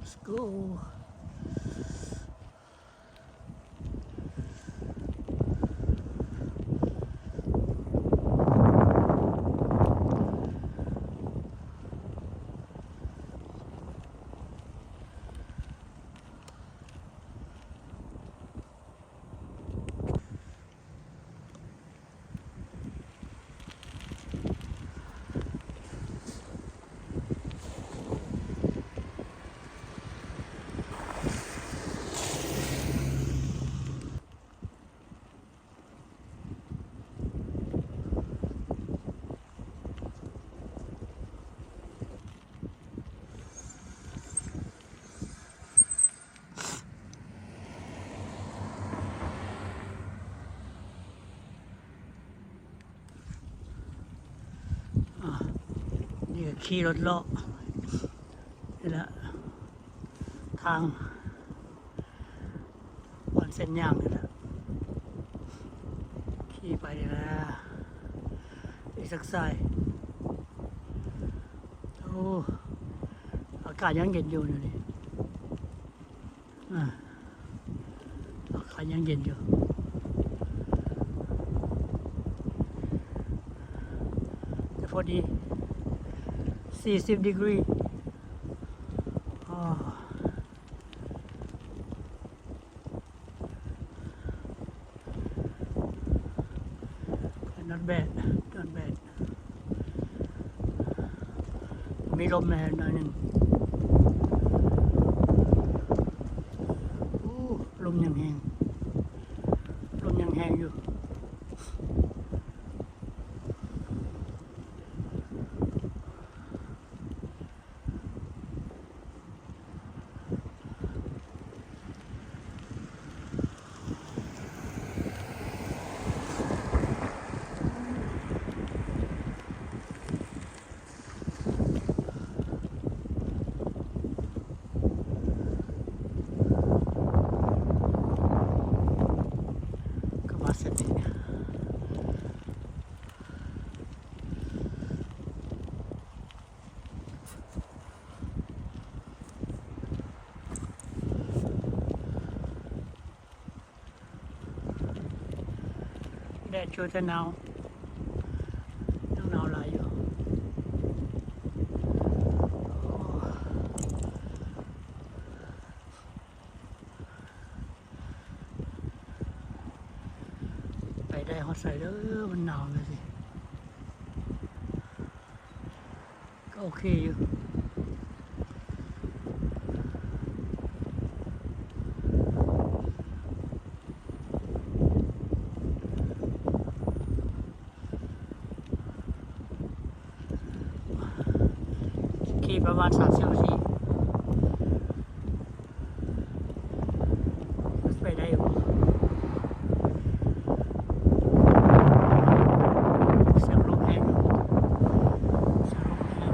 Let's go. ອ່າ ນີ້ກໍຂີ່ລົດເລາະນີ້ແຫຼະ ທາງບ່ອນເສັ້ນຍ່າງນີ້ແຫຼະ ຂີ່ໄປນີ້ແຫຼະ ອີກສັກຊາຍ. ໂອ້ ອາກາດຍັງເຢັນຢູ່ນີ້ ອາ ອາກາດຍັງເຢັນຢູ່ ແຕ່ພໍດີ ສີ່ສິບດີກຣີ ອາ. Not bad, not bad. ມີລົມແດ່ໜ້ອຍໜຶ່ງ. ໂອ້ ລົມຍັງແຮງ ລົມຍັງແຮງຢູ່. ກໍມາເສັ້ນນີ້. ແດດຢູ່ ແຕ່ໜາວ ຍັງໜາວຫຼາຍຢູ່. ໄປໄດ້ຮອດໃສເດີ ມັນໜາວຈັ່ງຊີ້ ກໍໂອເຄຢູ່. ຂີ່ປະມານສາມສິບນາທີ ໄປໄດ້ຢູ່. ສຽງລົມແຮງ ສຽງລົມແຮງ.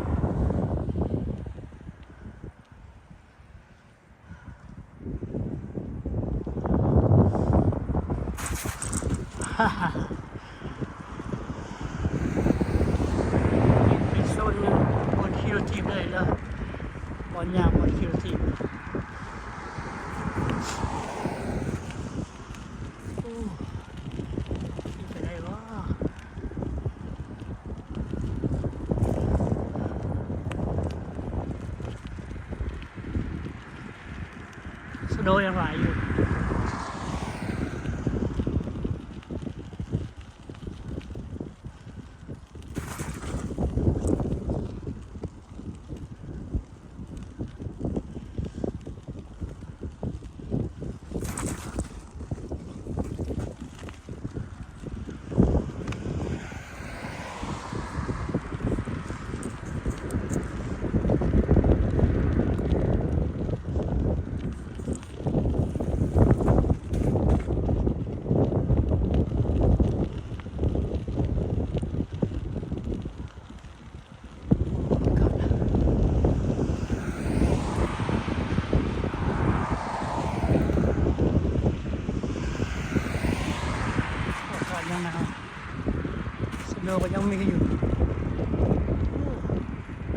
ເປັນໂຊນໜຶ່ງ ບ່ອນຂີ່ລົດຖີບໄດ້ແລ້ວ ບ່ອນຍ່າງ ບ່ອນຂີ່ລົດຖີບ. ໂອ້ ໄປໄດ້ບໍ່? ສະໂນຍັງຫຼາຍຢູ່.ສະໂນກໍຍັງມີຢູ່. ໂອ້ ໂອ້ ສະໂນກໍ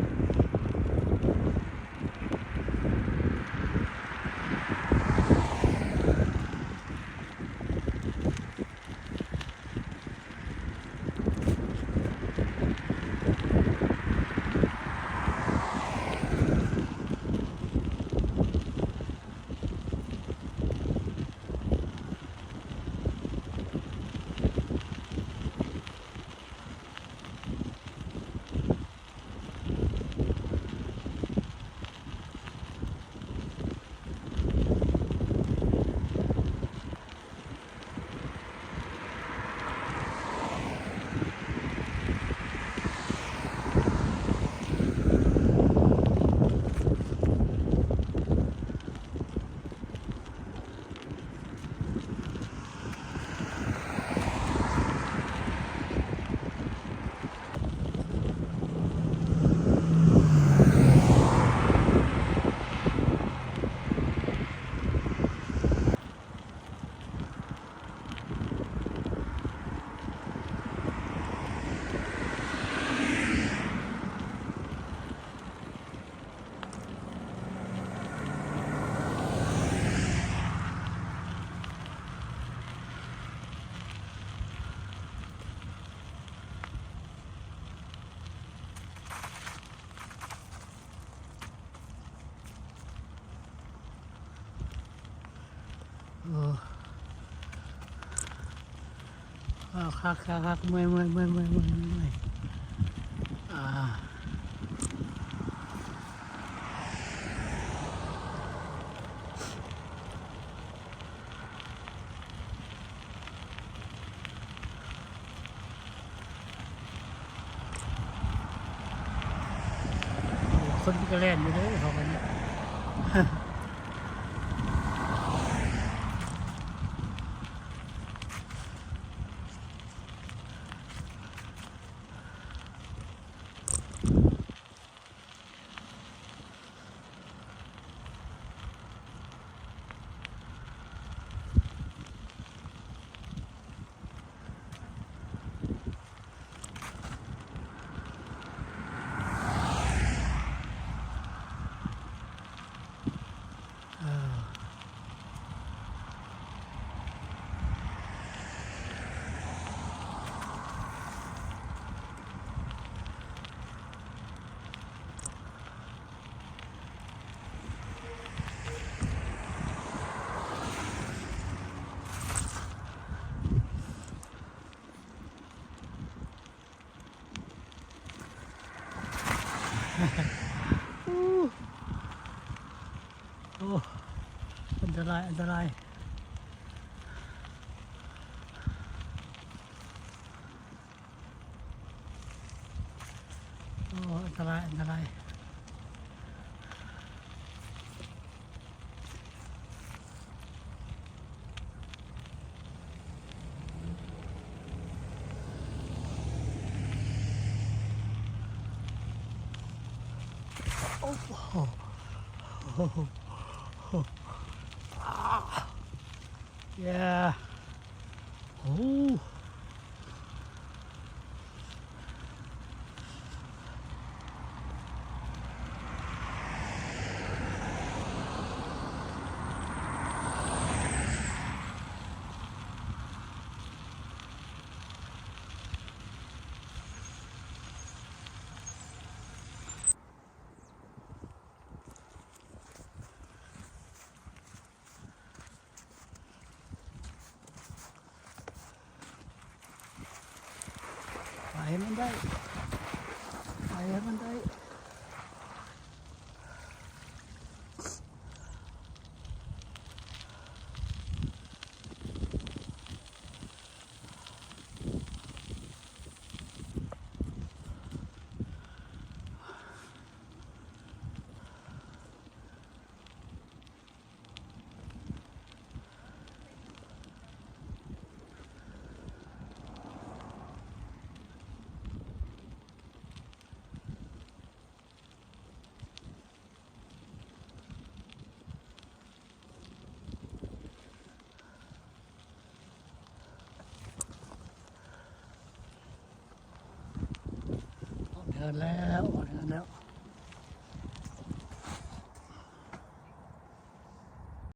ຍັງມີຢູ່. ໂອ້ ຄັກໆໆ ເມື່ອຍໆໆໆໆ ອາ ຄົນກໍແລ່ນຢູ່ເດ້ເຂົາກໍນີ້. ໂອ້ ອັນຕະລາຍ ອັນຕະລາຍ. ໂອ້ ອັນຕະລາຍ ອັນຕະລາຍ. ໂອ້ໂຫ ເຢ້ ໂອ້. ໄປໃຫ້ມັນໄດ້ ໄປໃຫ້ມັນໄດ້. ອອກເດີນແລ້ວ ອອກເດີນແລ້ວ.